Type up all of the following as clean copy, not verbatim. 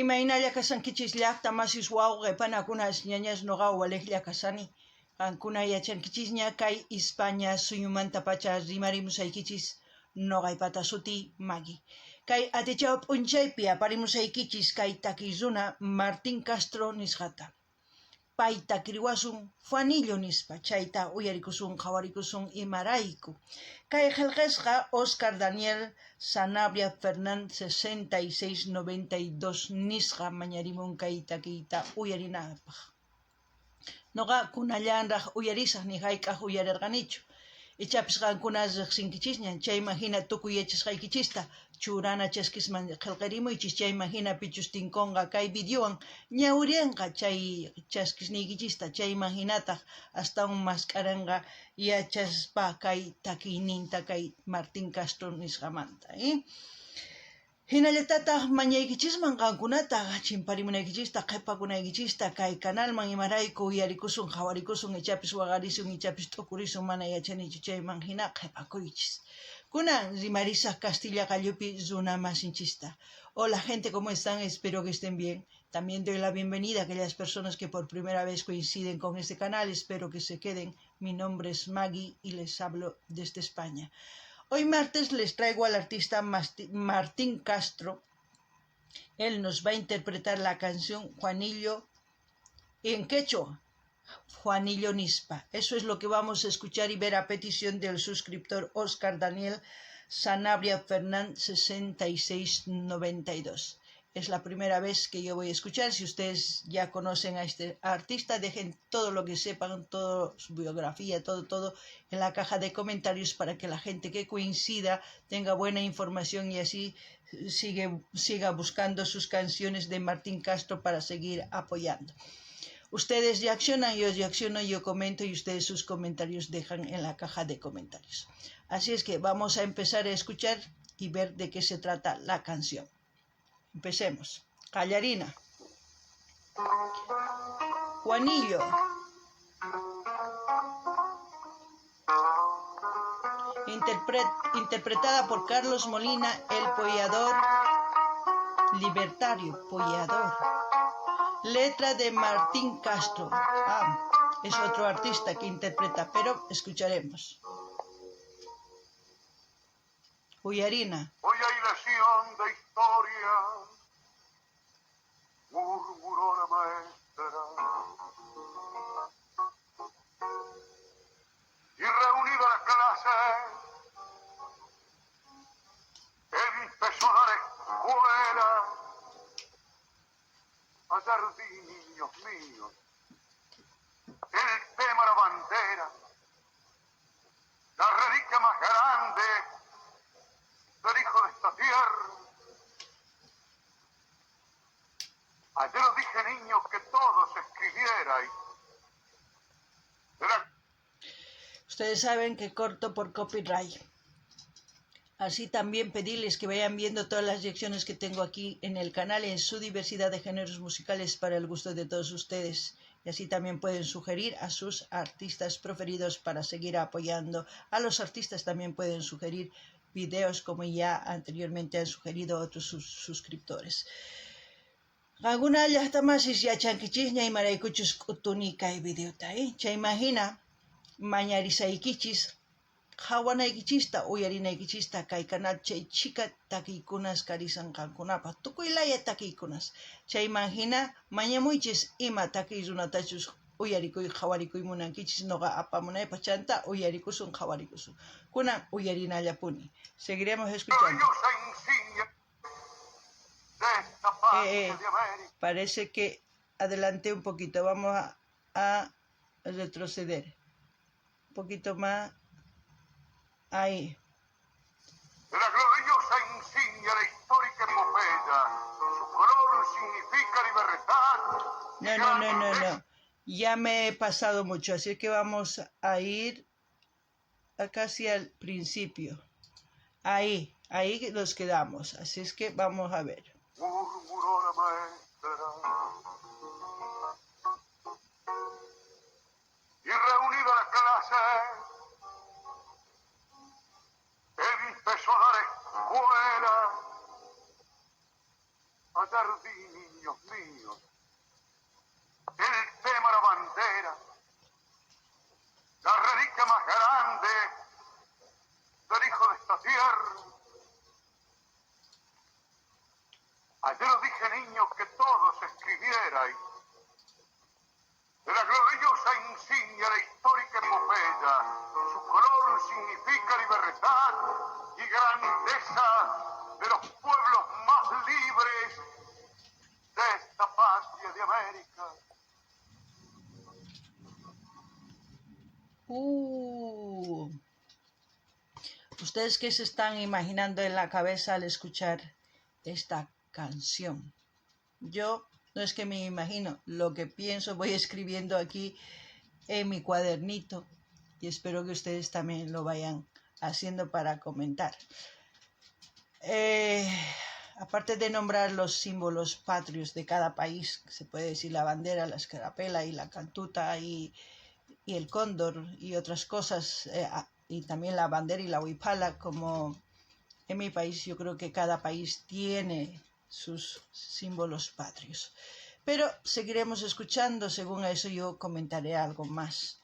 Imaynalla kashankichis llajta masis wawqe panakunas ñañas noqa walejlla kashani. Qankuna yachankichisña kay Ispaña suyumantapacha rimarimusaykichis noqaypata sutiy Maggie. Kay atichaw p'unchaypi aparimusaykichis kay takiy runa Martín Castro nisqata. Pay takiriwasun Juanillo nispa, chayta uyarikusun qhawarikusun imarayku. Kay qhelqesqa Oscar Daniel Sanabria Fernández 6692 nisqa mañarimun kay takiyta uyarinapaj. Noqa kunallanraj uyarisaj ni jayk'aj uyarerqanichu. Ichapis qankuna rejsinkichisña, chayman jina tukuy yachasqaykichista churana chaskisman qhelqerimuychis, chayman jina pichus tinkonqa kay videowan ñawirienqa chay chaskisniykichista, chayman jinataj astawan mask'arenqa yachaspa kay takiyninta kay Martín Castro nisqamanta. Hinallatataj mañaykichisman qankunata chimparimunaykichista, qhepakunaykichista kay canalman imarayku uyarikusun, qhawarikusun, ichapis waqarisun, ichapis t'ukurisun, mana yachanichu chayman hina qhepakuychis. Kunan rimarisaj castilla qallupi runa masinchista. Hola gente, ¿cómo están? Espero que estén bien. También doy la bienvenida a aquellas personas que por primera vez coinciden con este canal. Espero que se queden. Mi nombre es Maggie y les hablo desde España. Hoy martes les traigo al artista Martín Castro. Él nos va a interpretar la canción Juanillo en quechua. Juanillo Nispa. Eso es lo que vamos a escuchar y ver a petición del suscriptor Oscar Daniel Sanabria Fernández 6692. Es la primera vez que yo voy a escuchar. Si ustedes ya conocen a este artista, dejen todo lo que sepan, toda su biografía, todo, todo en la caja de comentarios para que la gente que coincida tenga buena información y así siga buscando sus canciones de Martín Castro para seguir apoyando. Ustedes reaccionan, yo reacciono, yo comento y ustedes sus comentarios dejan en la caja de comentarios. Así es que vamos a empezar a escuchar y ver de qué se trata la canción. Empecemos. Callarina. Juanillo. Interpretada por Carlos Molina, el pollador libertario, pollador. Letra de Martín Castro. Ah, es otro artista que interpreta, pero escucharemos. Uyarina. Hoy hay lección de historia, murmuró la maestra. Y reunida la clase, empezó a dar escuela. Ayer di, niños míos, el tema la bandera, la reliquia más grande del hijo de esta tierra. Ayer os dije, niños, que todos escribierais. Ustedes saben que corto por copyright. Así también pedirles que vayan viendo todas las lecciones que tengo aquí en el canal en su diversidad de géneros musicales para el gusto de todos ustedes. Y así también pueden sugerir a sus artistas preferidos para seguir apoyando. A los artistas también pueden sugerir videos como ya anteriormente han sugerido otros suscriptores. Qankuna llajta masis yachankichisña imaraykuchus k'utuni kay videota, eh? Chayman hina mañarisaykichis qhawanaykichista uyarinaykichista kay canal chay chhika takiykunas karisan qankunapaj tukuy laya takiykunas chayman hina mañamuychis ima takiy runatachus uyarikuy qhawarikuy munankichis noqa apamunaypaj chanta uyarikusun qhawarikusun kunan uyarinallapuni. Seguiremos escuchando. Parece que adelanté un poquito. Vamos a retroceder. Un poquito más. Ahí. De la gloriosa insignia de histórica epopeya, su color significa libertad. No, no, no, no, no. Ya me he pasado mucho, así que vamos a ir a casi al principio. Ahí, ahí nos quedamos. Así es que vamos a ver. Murmuró la maestra. Y reunida la clase, empezó a dar escuela. Ayer di, niños míos, el tema la bandera, la reliquia más grande del hijo de esta tierra. Ayer os dije, niños, que todos escribierais de la gloriosa insignia, la histórica epopeya. Su color significa libertad y grandeza de los pueblos más libres de esta patria de América. ¿Ustedes qué se están imaginando en la cabeza al escuchar esta canción? Yo no es que me imagino, lo que pienso voy escribiendo aquí en mi cuadernito y espero que ustedes también lo vayan haciendo para comentar. Aparte de nombrar los símbolos patrios de cada país, se puede decir la bandera, la escarapela y la cantuta y el cóndor y otras cosas, y también la bandera y la huipala, como en mi país, yo creo que cada país tiene sus símbolos patrios. Pero seguiremos escuchando, según eso yo comentaré algo más,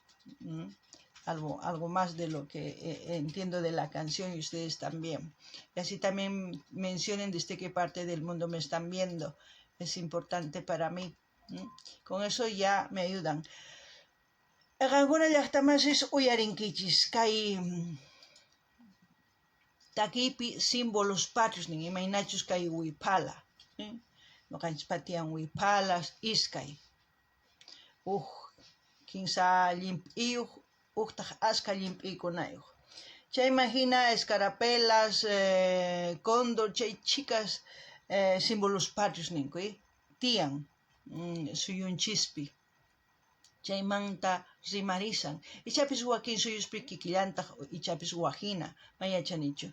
algo más de lo que entiendo de la canción y ustedes también. Y así también mencionen desde qué parte del mundo me están viendo. Es importante para mí. Con eso ya me ayudan. Qankuna llaqtamasis uyarinkichis kay takiypi símbolos patrios nin imaynachus kay wiphala. Noqanchis tiyan wiphalas iskay. Uj kinsa llimp'iyuq, ujtaq askha llimp'iykunayuq. Chayman hina escarapelas, cóndor, chay chicas símbolos patrios ninku, tiyan suyunchispi. Chaymanta rimarisan. Ichapis wakin suyuspi kikillantaq, ichapis wajina, mayachanichu.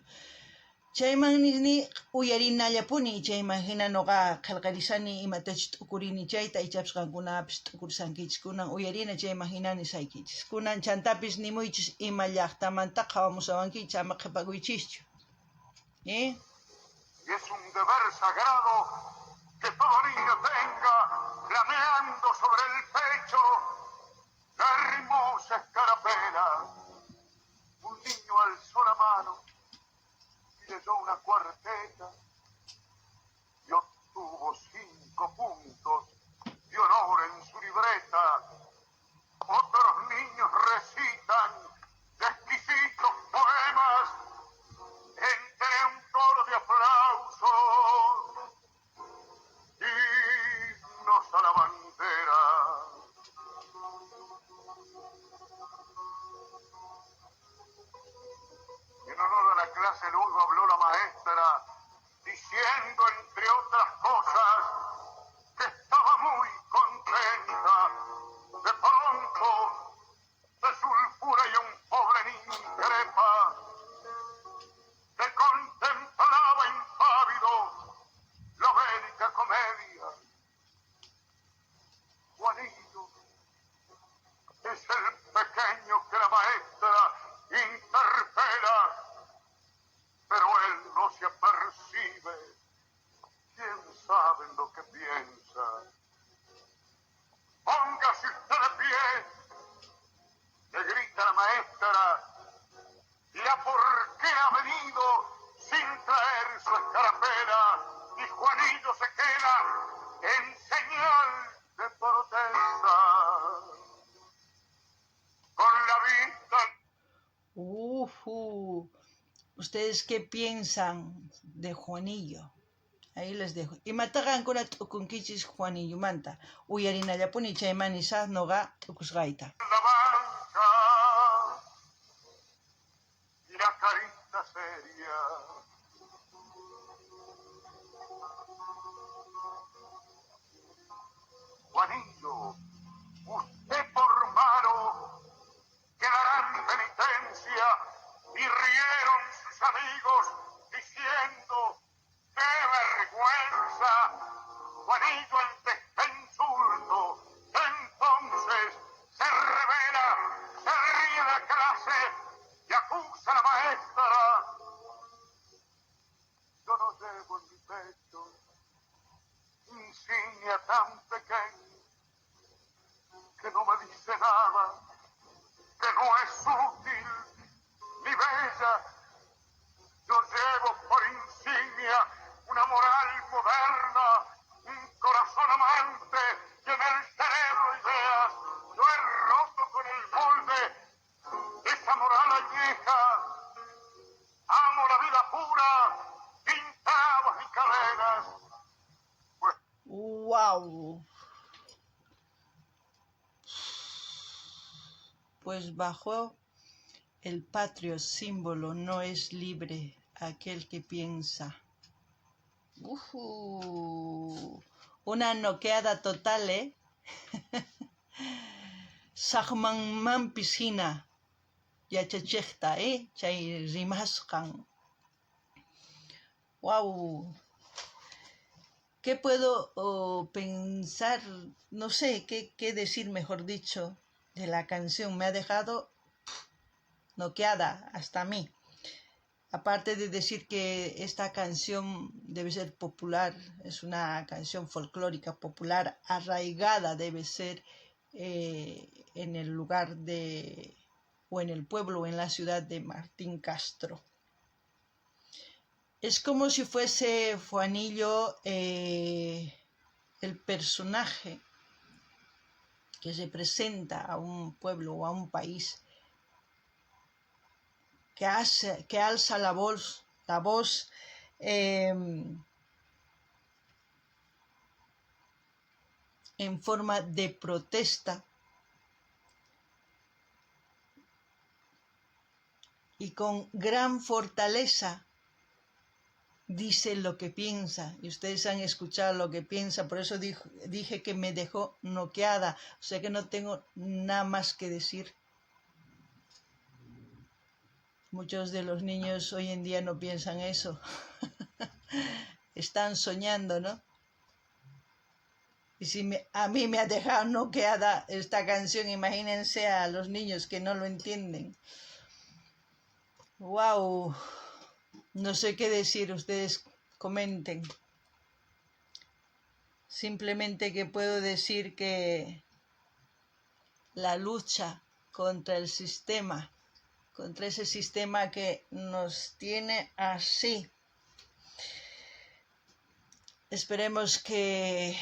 Chayman nisni uyarinallapuni, chayman hina noqa qillqarisani imatachus t'ukurini chayta, ichapis qankunapis t'ukurisankichis. Kunan uyarina chayman hina nisaykichis. Kunan chantapis nimuychis ima llaqtamanta qhawamusawankichis, ama qhipakuychischu. Y es un deber sagrado que todo niño tenga flameando sobre el pecho la hermosa escarapela. Un niño alzó la mano y leyó una cuarteta y obtuvo 5 puntos de honor en su libreta. Otros niños recitan exquisitos poemas entre un coro de aplausos. Himnos a la bandera. En honor a la clase luego habló la maestra, diciendo, entre otras cosas, que estaba muy contenta. De pronto se sulfura y un pobre niño increpa, que contemplaba impávido la bélica comedia. Juanillo es el pequeño que la maestra interpela, pero él no se apercibe. ¿Quién sabe en lo que piensa? Póngase usted de pie, le grita la maestra, y a por qué ha venido sin traer su escarapela, y Juanillo se queda en señal de protesta. Con la vista... ¿Ustedes qué piensan de Juanillo? Ahí les dejo. Imatá qankuna t'ukunkichis Juanillomanta. Uyarinallapuni chayman nisaq noqa t'ukusqayta. La banca y la carita seria. Juanillo, usted por malo quedará en penitencia. Y rieron sus amigos diciendo: ¡qué vergüenza! Juanillo ante este insulto, entonces se revela ¡Wow! Pues bajo el patrio símbolo no es libre aquel que piensa. ¡Ujú! Una noqueada total, ¿eh? Saqmanmanpis hina yachachejta, ¿eh? Chay rimasqan. ¡Wow! ¿Qué puedo pensar? No sé qué decir, mejor dicho, de la canción. Me ha dejado noqueada hasta a mí. Aparte de decir que esta canción debe ser popular, es una canción folclórica popular, arraigada debe ser en el lugar de, o en el pueblo o en la ciudad de Martín Castro. Es como si fuese Juanillo el personaje que se presenta a un pueblo o a un país, que alza la voz en forma de protesta y con gran fortaleza dice lo que piensa, y ustedes han escuchado lo que piensa, por eso dije que me dejó noqueada, o sea que no tengo nada más que decir. Muchos de los niños hoy en día no piensan eso. Están soñando, ¿no? Y si a mí me ha dejado noqueada esta canción, imagínense a los niños que no lo entienden. ¡Guau! No sé qué decir, ustedes comenten. Simplemente que puedo decir que la lucha contra el sistema, contra ese sistema que nos tiene así. Esperemos que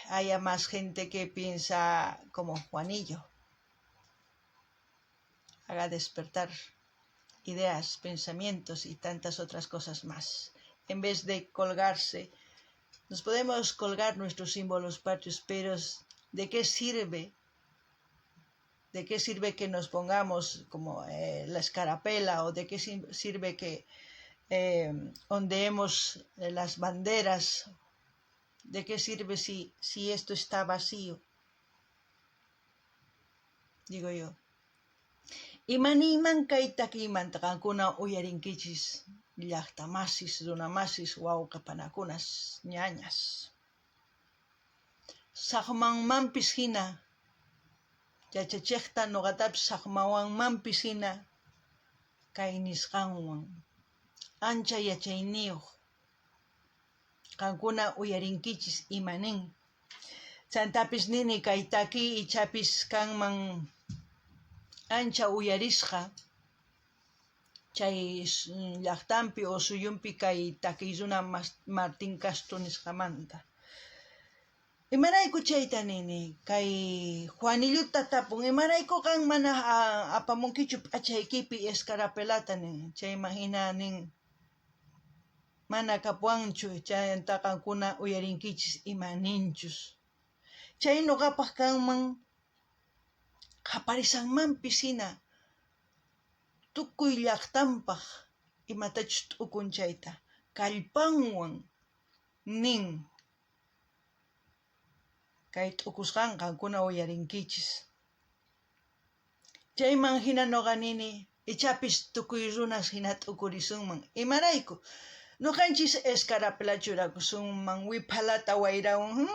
haya más gente que piensa como Juanillo. Haga despertar ideas, pensamientos y tantas otras cosas más. En vez de colgarse, nos podemos colgar nuestros símbolos patrios, pero ¿de qué sirve? ¿De qué sirve que nos pongamos como la escarapela? ¿O de qué sirve que ondeemos las banderas? ¿De qué sirve si esto está vacío? Digo yo. Imaniman kay takimanta qankuna uyarinkichis llaqtamasis, runamasis, wawqipanakunas, ñañas. Saqmanmanpis hina, yachachejta noqatapis saqmawanmanpis hina kay nisqanwan ancha yachayniyuq qankuna uyarinkichis imanin. Chantapis nini kay taki ichapis kanman ancha uyarisqa chay llaqtanpi o suyunpi kay takiy runa Martín Castro nisqamanta. Imarayku chayta nini, kay Juanilluta tapun, imarayku qan mana apamunkichu p'achaykipi escarapelata nin, chayman hina nin, mana kapuwanchu, chayta qankuna uyarinkichis ima ninchus. Chay noqapaq kanman qhaparisanmanpis hina tukuy llaqtanpaq imatachus t'ukun chayta, kallpanwan nin. Kay t'ukusqan qankuna uyarinkichis. Chayman hina noqa nini, ichapis tukuy runas hina t'ukurisunman. Imarayku, noqanchis escarapela churakusunman, wiphalata wayrawan,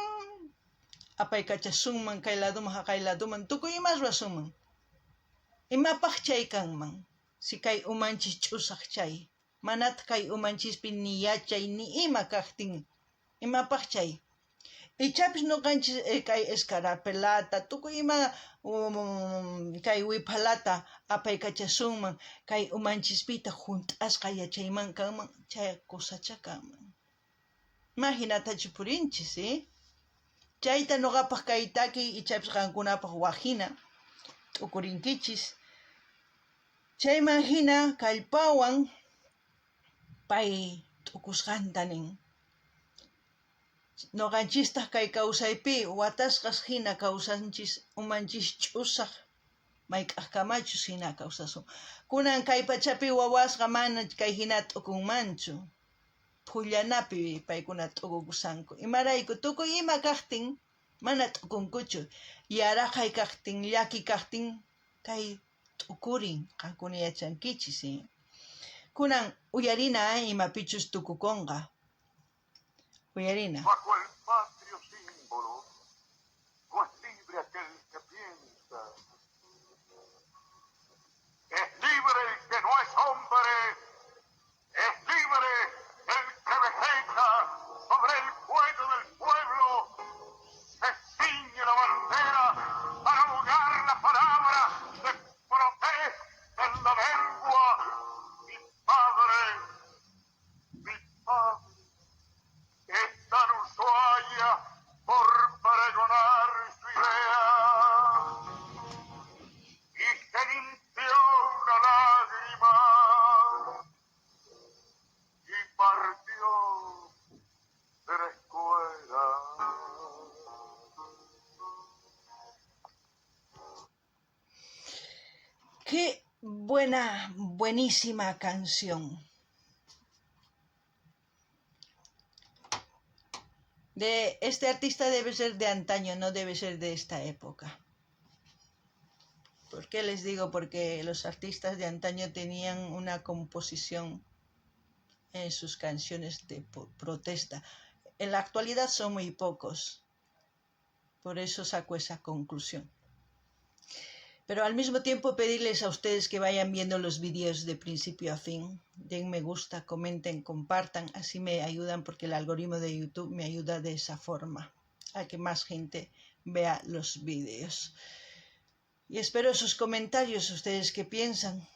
apaykachasunman kay laduman haqay laduman, tukuy imas ruwasunman. Imapaq chay kanman, si kay umanchis ch'usaq chay, manataq kay umanchispi ni yachay ni ima kaqtin, imapaq chay. Ichapis noqanchis kay escarapelata, tukuy ima kay wiphalata apaykachasunman, kay umanchispita junt'asqa yachayman kanman, chay kusacha kanman. Ma hinatachu purinchis, Chayta noqapaq kay takiy ichapis qankunapaq wajina t'ukurinkichis. Chayman hina kallpawan pay t'ukusqanta nin. Noqanchistaq kay kawsaypi watasqas hina kawsanchis, umanchis ch'usaq, mayk'ajkamachus hina kawsasun. Kunan kay pachapi wawasqa mana kay hina t'ukunmanchu. Phullanapi paykuna t'ukukushanku. Imarayku tukuy ima kajtin mana t'ukunkuchu. Yaraqay kajtin, llaki kajtin kay t'ukurin, qankuna yachankichis. Kunan uyarina imapichus tukukonqa. Uyarina. Bajo el patrio símbolo, no es libre aquel que piensa. Es libre el que no es hombre, es libre el que vegeta sobre el cuello del pueblo, se ciñe la bandera para ahogar la palabra de protesta en la lengua. Mi padre, mi padre, está en Ushuaia por pregonar su idea y se limpió una lágrima y partió de la escuela. Qué buena, buenísima canción. De este artista debe ser de antaño, no debe ser de esta época. ¿Por qué les digo? Porque los artistas de antaño tenían una composición en sus canciones de protesta. En la actualidad son muy pocos. Por eso saco esa conclusión. Pero al mismo tiempo pedirles a ustedes que vayan viendo los vídeos de principio a fin. Den me gusta, comenten, compartan, así me ayudan porque el algoritmo de YouTube me ayuda de esa forma a que más gente vea los vídeos. Y espero sus comentarios, ustedes qué piensan.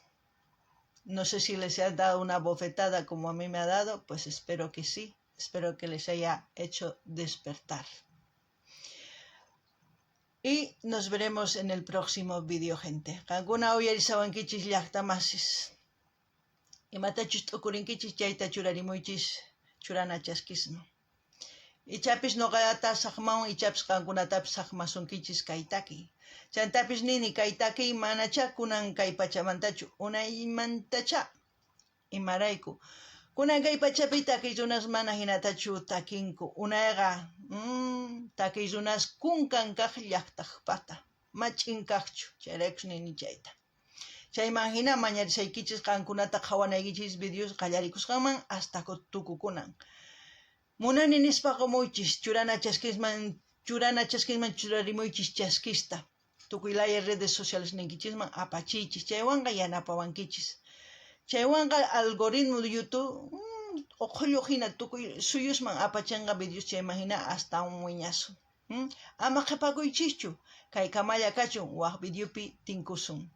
No sé si les ha dado una bofetada como a mí me ha dado, pues espero que sí. Espero que les haya hecho despertar. Y nos veremos en el próximo vídeo, gente. Qankuna uyarisawankichis llaqta masis. Imatachus t'ukurinkichis chayta churarimuychis churana chaskisman. Ichapis noqata saqmawan, ichapis qankunatapis saqmasunkichis kay takiy. Chantapis nini kay takiy manacha kunan kay pachamantachu, unaymantacha. Imarayku. Kunan kay pachapi takiy runas mana hinatachu takinku. Unayqa takiy runas kunkan kaq llaqtajpata, mach'in kaqchu, chayraykus nini chayta. Chayman hina mañarisaykichis qankunata qhawanaykichis videos qallarikusqanman hasta tukukunan. Munani nispa qomuychis, churana chaskisman, churana chaskisman churarimuychis chaskista. Tukuy laya redes sociales niykichisman apachiychis, chaywanqa yanapawankichis. Chaywanqa algoritmo de YouTube oqhollo hina tukuy suyusman apachinqa videos chayman hina astawan wiñasun. Ama qhipakuychischu, kay kamalla kachun, waj videopi tinkusun.